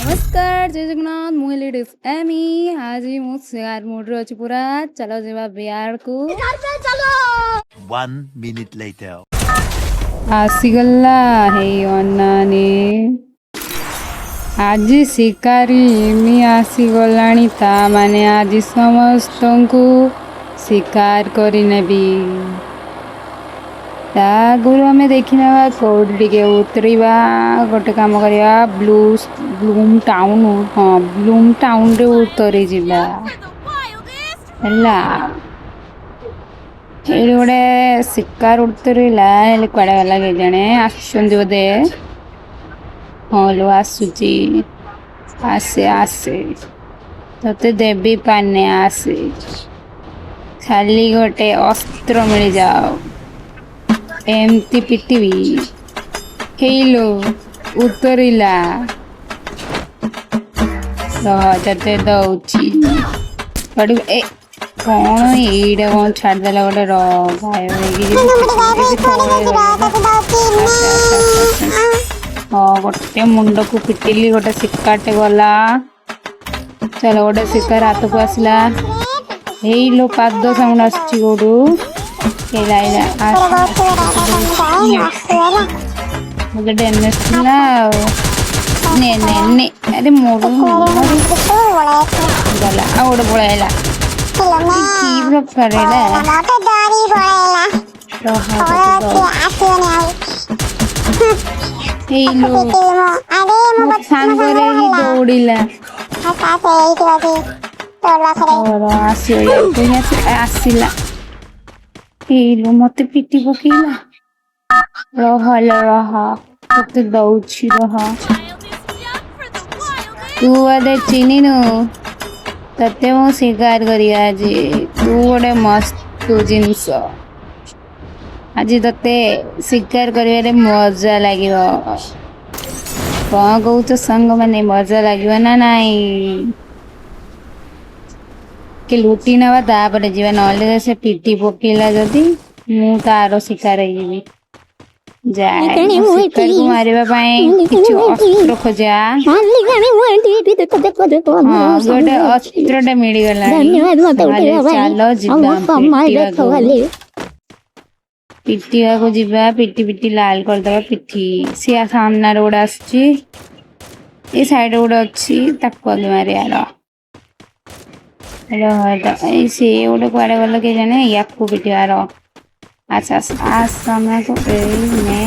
ନମସ୍କାର, ଜୟ ଜଗନ୍ନାଥ। ମୁଁ ହେଲି ଏମି। ଆଜି ମୁଁ ଶିକାର ମୁଡ଼ରେ ଅଛି ପୁରା। ଚାଲ ଯିବା ବିହାରକୁ। One minute later. ଆସିଗଲା, ହେଇ ଅନାନି। ଆଜି ଶିକାରୀ ଏମି ଆସିଗଲାଣି, ତା ମାନେ ଆଜି ସମସ୍ତଙ୍କୁ ଶିକାର କରିନେବି। ତା ଆଗରୁ ଆମେ ଦେଖିନେବା କୋଉଠି ଟିକେ ଉତରିବା। ଗୋଟେ କାମ କରିବା, ବ୍ଲୁମ୍ ଟାଉନ୍, ହଁ, ବ୍ଲୁମ୍ ଟାଉନରେ ଉତରି ଯିବା। ହେଲା, ଏଇଠି ଗୋଟେ ଶିକାର ଉତରିଲା, ହେଲେ କୁଆଡ଼େ ଗଲା କେଜାଣି? ଆସୁଛନ୍ତି ବୋଧେ। ହଁ ଲୋ, ଆସୁଛି। ଆସେ ଆସେ, ତତେ ଦେବି ପାନେ, ଆସେ। ଖାଲି ଗୋଟେ ଅସ୍ତ୍ର ମିଳିଯାଉ, ଏମିତି ପିଟିବି। ହେଇଲୋ, ଉତରିଲା। ରହ, ତତେ ଦଉଛି। କୁଆଡେ ଏ କଣ ଏଇଟା କଣ ଛାଡ଼ିଦେଲା ଗୋଟେ? ର, ଗାୟବ ହେଇକି ଯିବି। ତଳେ ରହିଗଲା। ଆସେ ଆସେ ଆସେ ଆସେ। ହଁ, ଗୋଟେ ମୁଣ୍ଡକୁ ପିଟିଲି, ଗୋଟେ ଶିକାରଟେ ଗଲା। ଚାଲ, ଗୋଟେ ଶିକାର ହାତକୁ ଆସିଲା। ହେଇଲୋ, ପାଦ ସାଉଣ୍ଡ ଆସୁଛି କୋଉଠୁ? ଏଇଲା ଏଇଲା, ଆସ। ଗୋଟେ ଡ୍ୟାମେଜ ଥିଲା ଆଉ। ନେ ନେ ନେ, ଆରେ ମରୁନୁ। ଗଲା, ଆଉ ଗୋଟେ ପଳେଇଲା। କି ପ୍ରକାର ଏଇଟା? ରହ, ତତେ ଦଉଛି। ହେଇଲୋ, ମୋ ସାଙ୍ଗରେ ହିଁ ଦୌଡ଼ିଲା। ର, ଆସିବ, ଇଆଡ଼କୁ ହିଁ ଆସିଲା। ହେଇଲୋ, ମତେ ପିଟି ପକେଇଲା। ରହ ଲୋ ରହ, ତତେ ଦଉଛି, ରହ। ତୁ ବୋଧେ ଚିହ୍ନିନୁ। ତତେ ମୁଁ ଶିକାର କରିବା ଆଜି। ତୁ ଗୋଟେ ମସ୍ତ ଜିନିଷ। ଆଜି ତତେ ଶିକାର କରିବାରେ ମଜା ଲାଗିବ। କଣ କହୁଛ ସାଙ୍ଗମାନେ, ମଜା ଲାଗିବ ନା ନାଇଁ? କି ଲୁଟି ନେବା, ତାପରେ ଯିବା। ନହେଲେ ସେ ପିଟି ପକେଇଲା ଯଦି, ମୁଁ ତାର ଶିକାର ହେଇଯିବି। ଯାଏ, ମୋ ଶିକାରକୁ ମାରିବା ପାଇଁ କିଛି ଅସ୍ତ୍ର ଖୋଜା। ହଁ, ଗୋଟେ ଅସ୍ତ୍ରଟା ମିଳିଗଲାଣି। ତାହେଲେ ଚାଲ ଯିବା ପିଟିବାକୁ। ପିଟିବାକୁ ଯିବା, ପିଟି ପିଟି ଲାଲ କରିଦବା ପିଠି। ସିଏ ସାମ୍ନାରେ ଗୋଟେ ଆସୁଛି, ଏ ସାଇଡରେ ଗୋଟେ ଅଛି, ତାକୁ ଆଗେ ମାରିବାର। ରହ, ଏଇ ସିଏ ଗୋଟେ କୁଆଡେ ଗଲା କେଜାଣି? ୟାକୁ ପିଟିବାର। ଆଚ୍ଛା, ଆସ ଆସ ସାମ୍ନାକୁ। ଏଇ ନେ,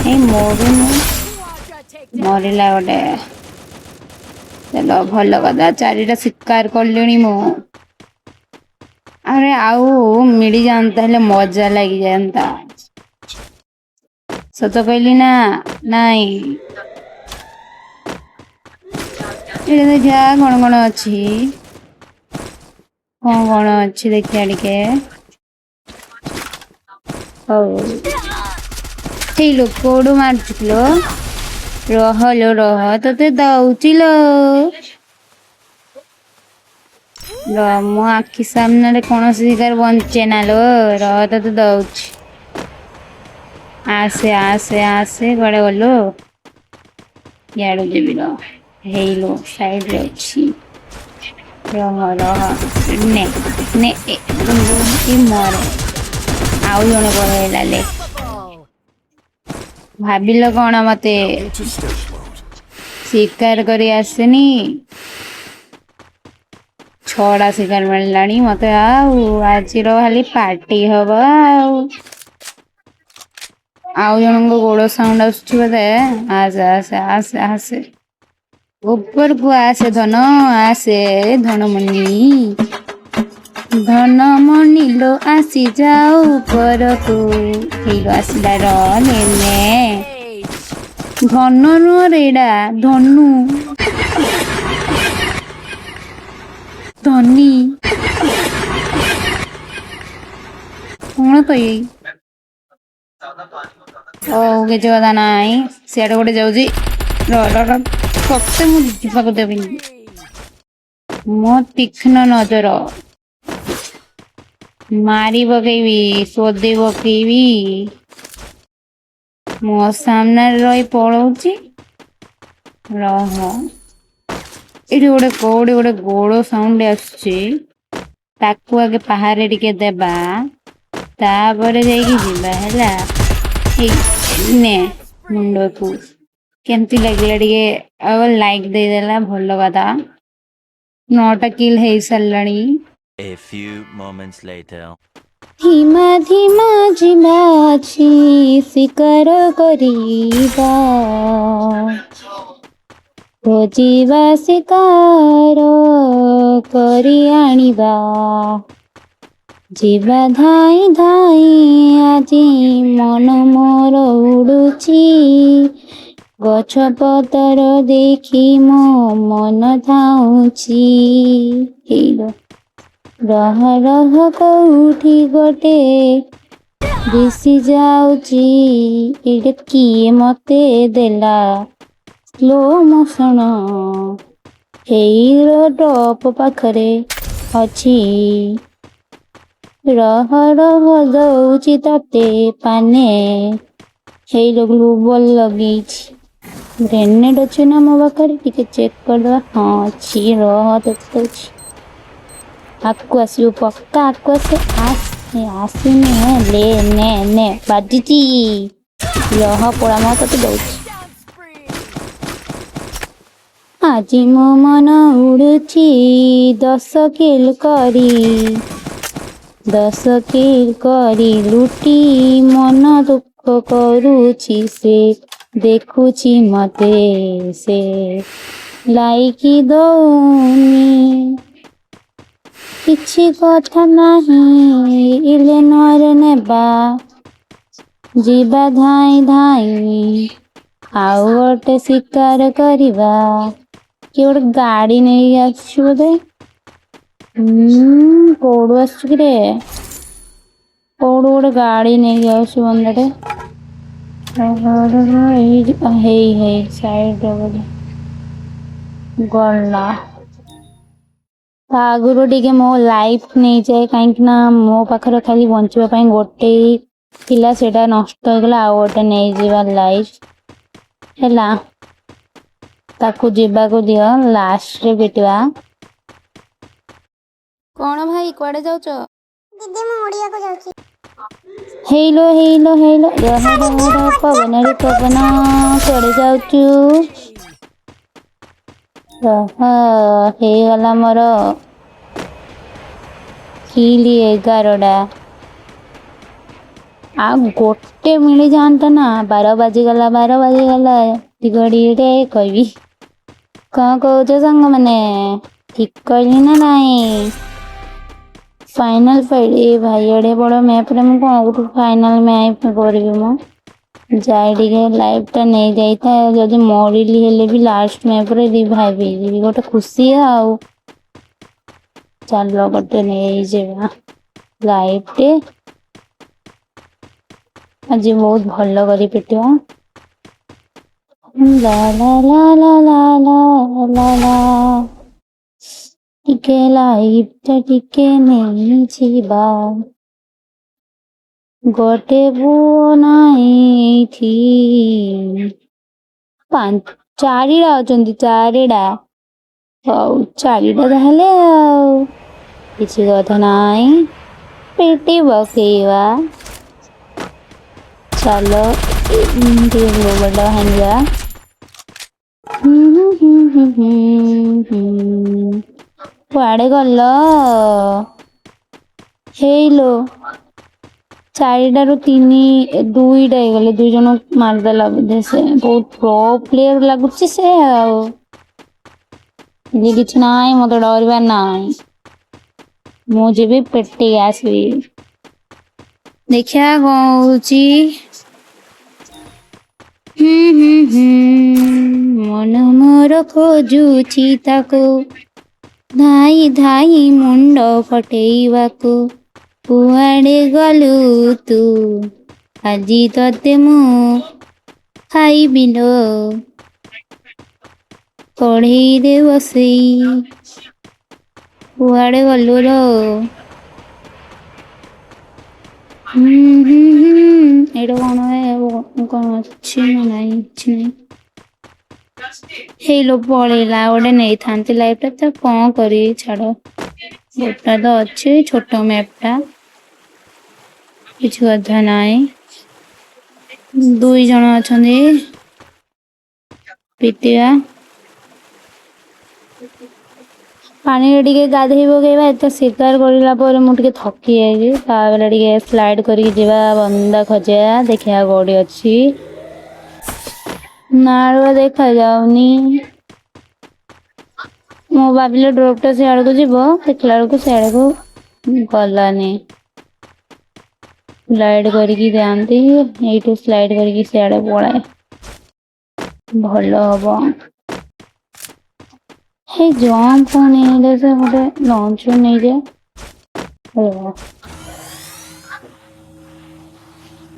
ଏଇ ମରୁନୁ। ମରିଲା ଗୋଟେ। ଚାଲ, ଭଲ କଥା, ଚାରିଟା ଶିକାର କଲିଣି ମୁଁ। ଆରେ, ଆଉ ମିଳିଯାଆନ୍ତା ହେଲେ ମଜା ଲାଗିଯାଆନ୍ତା। ସତ କହିଲି ନା ନାଇଁ? ଏଇଟା ଦେଖିବା କଣ କଣ ଅଛି, କଣ କଣ ଅଛି ଦେଖିବା ଟିକେ। ହଉ, ହେଇଲୋ, କୋଉଠୁ ମାରୁଛୁ କିଲୋ? ରହ ଲୋ ରହ, ତତେ ଦଉଛି ଲୋ। ରହ, ମୋ ଆଖି ସାମ୍ନାରେ କୌଣସି ଶିକାର ବଞ୍ଚେ ନା ଲୋ। ରହ, ତତେ ଦଉଛି। ଆସେ ଆସେ ଆସେ, କୁଆଡେ ଗଲୁ? ଇଆଡୁ ଯିବି, ରହ। ହେଇଲୋ, ସାଇଡରେ ଅଛି। ରହ ରହ, ନେ ନେ। ଏ ଏ ମରେ, ଆଉ ଜଣେ ପଳେଇଲା ଲେ। ଭାବିଲ କଣ ମତେ Into stealth mode. ଶିକାର କରି ଆସେନି? ଛଅଟା ଶିକାର ମିଳିଲାଣି ମତେ, ଆଉ ଆଜିର ଖାଲି ପାର୍ଟି ହବ। ଆଉ ଆଉ ଜଣଙ୍କ ଗୋଡ ସାଉଣ୍ଡ ଆସୁଛି ବୋଧେ। ଆସେ ଆସେ ଆସେ ଆସେ, ଉପରକୁ ଆସେ ଧନ, ଆସେ ଧନମଣି, ଧନମଣି ଲୋ, ଆସି ଯାଅ ଉପରକୁ। ହେଇଲୋ, ଆସିଲା। ର, ନେ ନେ। ଧନ ନୁହଁ ରେ, ଏଇଟା ଧନୁ, ଧନୀ କଣ କହିବି? ହଉ, କିଛି କଥା ନାହିଁ। ସିଆଡେ ଗୋଟେ ଯାଉଛି। ର ର ର, ତତେ ମୁଁ ଯିବାକୁ ଦେବିନି। ମୋ ତୀକ୍ଷ୍ଣ ନଜର, ମାରି ପକେଇବି, ଶୋଧି ପକେଇବି। ମୋ ସାମ୍ନାରେ ରହି ପଳଉଛି। ରହ, ଏଇଠି ଗୋଟେ କୋଉଠି ଗୋଟେ ଗୋଡ ସାଉଣ୍ଡ ଆସୁଛି। ତାକୁ ଆଗେ ପାହାରେ ଟିକେ ଦେବା, ତାପରେ ଯାଇକି ଯିବା। ହେଲା, ଏଇ ନେ ମୁଣ୍ଡକୁ। କେମିତି ଲାଗିଲା ଟିକେ ଆଉ ଲାଇକ୍ ଦେଇଦେଲା, ଭଲ କଥା। 9ଟା କିଲ୍ ହେଇସାରିଲାଣି। A few moments later. ଧୀମା ଧୀମା ଯିବା ଅଛି, ଶିକାର କରିବା, ଖୋଜିବା, ଶିକାର କରି ଆଣିବା। ଯିବା ଧାଇଁ ଧାଇଁ, ଆଜି ମନ ମୋର ଉଡୁଛି। ଗଛ ପତର ଦେଖି ମୋ ମନ ଧାଉଁଛି। ହେଇଲୋ, ରହ ରହ, କୋଉଠି ଗୋଟେ ଦିଶି ଯାଉଛି। ଏଇଟା କିଏ ମତେ ଦେଲା ସ୍ଲୋ ମୋସନ? ହେଇର, ଟପ ପାଖରେ ଅଛି। ରହ ରହ, ଦଉଛି ତତେ ପାନେ। ହେଇଲୋ, ଗ୍ଲୁବଲ ଲଗେଇଛି। ଗ୍ରେନେଡ୍ ଅଛି ନା ମୋ ପାଖରେ? ଟିକେ ଚେକ୍ କରିଦବା। ହଁ, ଅଛି। ରହ, ତତେ ଦଉଛି। ଆଗକୁ ଆସିବୁ ପକ୍କା, ଆଗକୁ ଆସେ। ଆସ, ଆସିନି। ଲେ, ନେ ନେ, ବାଜିଛି। ରହ ପୋଳା ମା, ତତେ ଦଉଛି। ଆଜି ମୋ ମନ ଉଡୁଛି 10 କିଲ୍ କରି, 10 କିଲ୍ କରି ଲୁଟି। ମନ ଦୁଃଖ କରୁଛି, ସେ ଦେଖୁଛି ମତେ, ସେ ଲାଇକି ଦଉନି। କିଛି କଥା ନାହିଁ, ଇଲେନରେ ନେବା, ଯିବା ଧାଇଁ ଧାଇଁ, ଆଉ ଗୋଟେ ଶିକାର କରିବା। କିଏ ଗୋଟେ ଗାଡି ନେଇକି ଆସୁଛି ବୋଧେ। ହୁଁ, କୋଉଠୁ ଆସୁଛୁ କିରେ? କୋଉଠୁ ଗୋଟେ ଗାଡି ନେଇକି ଆସୁଛି ବନ୍ଦାଟେ। ଏଇ ହେଇ ହେଇ, ସାଇଡରେ ବୋଧେ ଗଲା। ତା ଆଗରୁ ଟିକେ ମୋ ଲାଇଫ ନେଇଯାଏ, କାହିଁକି ନା ମୋ ପାଖରେ ଖାଲି ବଞ୍ଚିବା ପାଇଁ ଗୋଟେ ଥିଲା, ସେଇଟା ନଷ୍ଟ ହେଇଗଲା। ଆଉ ଗୋଟେ ନେଇଯିବା ଲାଇଫ। ହେଲା, ତାକୁ ଯିବାକୁ ଦିଅ, ଲାଷ୍ଟରେ ପିଟିବା। କଣ ଭାଇ, କୁଆଡେ ଯାଉଛ? ଦିଦି, ମୁଁ ଉଡ଼ିବାକୁ ଯାଉଛି। ହେଇଲୋ ହେଇଲୋ ହେଇଲୋ, ରହ ରହ ରହ, ପବନରେ ପବନ, କୁଆଡେ ଯାଉଛୁ? ରହ। ହେଇଗଲା ମୋର କିଲି 11ଟା। ଆଉ ଗୋଟେ ମିଳିଯାଆନ୍ତା ନା। 12 ବାଜିଗଲା, 12 ବାଜିଗଲା ଘଡ଼ିରେ କହିବି। କଣ କହୁଛ ସାଙ୍ଗମାନେ, ଠିକ କହିଲି ନା ନାଇଁ? Final fight. ଏ ଭାଇ, ଏଡ଼େ ବଡ଼ ମ୍ୟାପରେ ମୁଁ କଣ ଗୋଟେ ଫାଇନାଲ ମ୍ୟାପ୍ କରିବି? ମୁଁ ଯାଇ ଟିକେ ଲାଇଫଟା ନେଇ ଯାଇଥାଏ। ଯଦି ମରିଲି ହେଲେ ବି ଲାଷ୍ଟ ମ୍ୟାପରେ ରିଭାଇଭ୍ ହେଇଯିବି, ଗୋଟେ ଖୁସି ଆଉ। ଚାଲ, ଗୋଟେ ନେଇଯିବା ଲାଇଫଟେ। ଆଜି ବହୁତ ଭଲ କରି ପିଟିବା। ଲା ଲା ଲା ଲା ଲା ଲା ଲା ଲା, ଟିକେ ଲାଇଫଟା ଟିକେ ନେଇଯିବା। ଗୋଟେ ପୁଅ ନାହିଁ ଏଇଠି। ପାଞ୍ଚ ଚାରିଟା ଅଛନ୍ତି, ଚାରିଟା। ହଉ, ଚାରିଟା ତାହେଲେ, ଆଉ କିଛି କଥା ନାହିଁ, ପିଟି ପକେଇବା। ଚାଲ, ଟିକେ ଗ୍ଲୋବାଲଟା ଭାଙ୍ଗିବା। ହୁଁ ହୁଁ ହୁଁ ହୁଁ ହୁଁ ହୁଁ, କୁଆଡେ ଗଲ? ହେଇଲୋ, ଚାରିଟାରୁ ତିନି ଦୁଇଟା ହେଇଗଲେ। ଦୁଇ ଜଣ ମାରିଦେଲା ବୋଧେ। ସେ ବହୁତ ପ୍ରୋ ପ୍ଲେୟର ଲାଗୁଛି ସେ। ଆଉ ଇଏ କିଛି ନାହିଁ, ମତେ ଡରିବାର ନାହିଁ। ମୁଁ ଯିବି, ପେଟିକି ଆସିବି। ଦେଖିବା କଣ ହଉଛି। ହୁଁ ହୁଁ ହୁଁ, ମନ ମୋର ଖୋଜୁଛି ତାକୁ, ଧାଇ ଧାଇ ମୁଣ୍ଡ ଫଟେଇବାକୁ। କୁଆଡେ ଗଲୁ ତୁ? ଆଜି ତତେ ମୁଁ ଖାଇବି ଲୋ, କଢେଇରେ ବସେଇ। କୁଆଡେ ଗଲୁ ଲୋ? ହୁଁ ହୁଁ ହୁଁ, ଏଇଟା କଣ? କଣ ଅଛି ନା ନାଇଁ? କିଛି ନାହିଁ। ହେଇଲୋ, ପଳେଇଲା। ଗୋଟେ ନେଇଥାନ୍ତି ଲାଇଫଟା ତ, କଣ କରିବି, ଛାଡ। ଗୋଟା ତ ଅଛି। ଛୋଟ ମ୍ୟାପଟା, କିଛି କଥା ନାହିଁ। ଦୁଇ ଜଣ ଅଛନ୍ତି, ପିଟିବା। ପାଣିରେ ଟିକେ ଗାଧେଇ ପକେଇବା। ଏତେ ଶିକାର କରିଲା ପରେ ମୁଁ ଟିକେ ଥକି ଯାଇଛି। ତାପରେ ଟିକେ ସ୍ଲାଇଡ୍ କରିକି ଯିବା, ବନ୍ଦା ଖୋଜିବା, ଦେଖିବା କୋଉଠି ଅଛି। ନାଳୁଆ ଦେଖାଯାଉନି। ମୁଁ ଭାବିଲି ଡ୍ରପ୍ ଟା ସିଆଡକୁ ଯିବ, ଦେଖିଲା ବେଳକୁ ସିଆଡକୁ ଗଲାନି। ସ୍ଲାଇଡ୍ କରିକି ଯାଆନ୍ତି, ଏଇଠୁ ସ୍ଲାଇଡ୍ କରିକି ସିଆଡେ ପଳାଏ, ଭଲ ହବ। ହେଇ, ଜମ୍ପ ନେଇଲେ ସେ ଗୋଟେ ଲଞ୍ଚ ନେଇଯାଏ।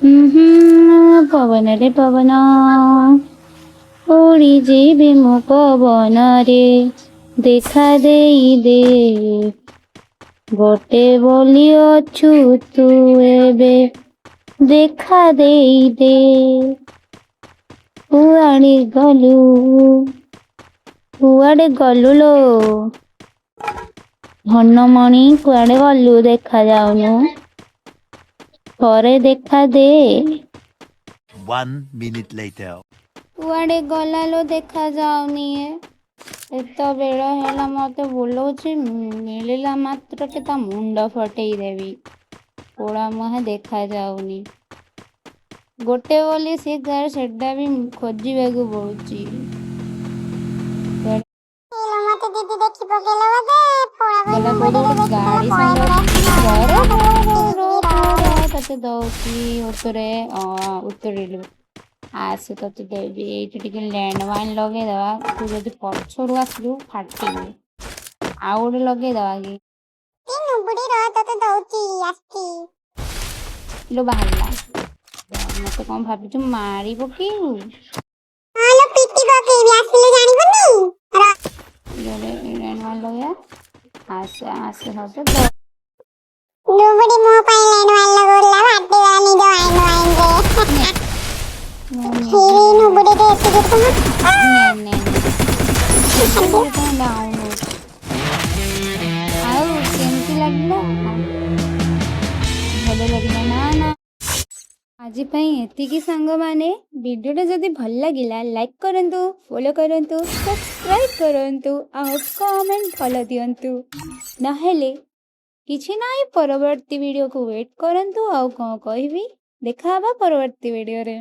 ହୁଁ, ପବନରେ ପବନ ଉଡ଼ି ଯିବି ମୁଁ, ପବନରେ ଦେଖା ଦେଇ ଦେ। ଗୋଟେ ବୋଲି ଅଛୁ ତୁ, ଏବେ ଦେଖା ଦେଇ ଦେ। କୁଆଡେ ଗଲୁ, କୁଆଡେ ଗଲୁ ଲୋ ଧନମଣି? କୁଆଡେ ଗଲୁ, ଦେଖା ଯାଉନୁ? ଥରେ ଦେଖା ଦେ। One minute later. କୁଆଡେ ଗଲା ଲୋ, ଦେଖା ଯାଉନି ଏ। ଏତେ ବେଳ ହେଲା ମତେ ବୁଲଉଛି, ମିଳିଲା ମାତ୍ରକେ ତା ମୁଣ୍ଡ ଫଟେଇ ଦେବି। ପୋଳା ମୁହାଁ ଦେଖା ଯାଉନି। ଗୋଟେ ବୋଲି ଶିକାର, ସେଟା ବି ଖୋଜିବାକୁ ପଡୁଛି। ହେଇଲୋ, ମତେ ଦିଦି ଦେଖି ପକେଇଲା ବୋଧେ। ପଳା। ଗଲା କୋଉଠି ଗୋଟେ ଗାଡି ସାଉଣ୍ଡ। ର ର ର ର, ତତେ ଦଉଛି ଉତରେ। ଉତରିଲୁ, ଆସେ, ତତେ ଦେବି। ଏଇଠି ଟିକେ ଲ୍ୟାଣ୍ଡ ମାଇନ୍ ଲଗେଇଦବା। ତୁ ଯଦି ପଛରୁ ଆସିଲୁ, ଫାଟିବୁ। ଆଉ ଗୋଟେ ଲଗେଇଦବା କି? ନୁବୁଡି, ରହ, ତତେ ଦଉଛି, ଆସିଛି। ଇଲୋ, ବାହାରିଲା। ମତେ କଣ ଭାବିଛୁ, ମାରି ପକେଇବୁ? ହଁ ଲୋ, ପିଟି ପକେଇବି, ଆସିଲେ ଜାଣିବୁନି, ରହ। ଗୋଟେ ଲ୍ୟାଣ୍ଡ ମାଇନ୍ ଲଗେଇବା। ଆସେ ଆସେ, ହବ। ନୁବୁଡି ମୋ ପାଇଁ ଲ୍ୟାଣ୍ଡ ମାଇନ୍ ଲଗଉଥିଲା, ଫାଟିଗଲା ନିଜ ମାଇନ୍ ମାଇନ୍ ରେ। ହେଇ, ନୁବୁଡି ଟେ ଏତେ ଜୋର କଣ ନେ ନେ ନେ, ଏତେ ଜୋରେ କଣ ଡାଉନ୍ ହଉଛି? ଆଉ କେମିତି ଲାଗିଲା? ଭଲ ଲାଗିଲା ନା? ନା, ଆଜି ପାଇଁ ଏତିକି ସାଙ୍ଗମାନେ। ଭିଡ଼ିଓଟା ଯଦି ଭଲ ଲାଗିଲା, ଲାଇକ୍ କରନ୍ତୁ, ଫଲୋ କରନ୍ତୁ, ସବସ୍କ୍ରାଇବ୍ କରନ୍ତୁ ଆଉ କମେଣ୍ଟ ଭଲ ଦିଅନ୍ତୁ। ନହେଲେ କିଛି ନାହିଁ, ପରବର୍ତ୍ତୀ ଭିଡ଼ିଓକୁ ୱେଟ୍ କରନ୍ତୁ। ଆଉ କ'ଣ କହିବି, ଦେଖା ହେବା ପରବର୍ତ୍ତୀ ଭିଡ଼ିଓରେ।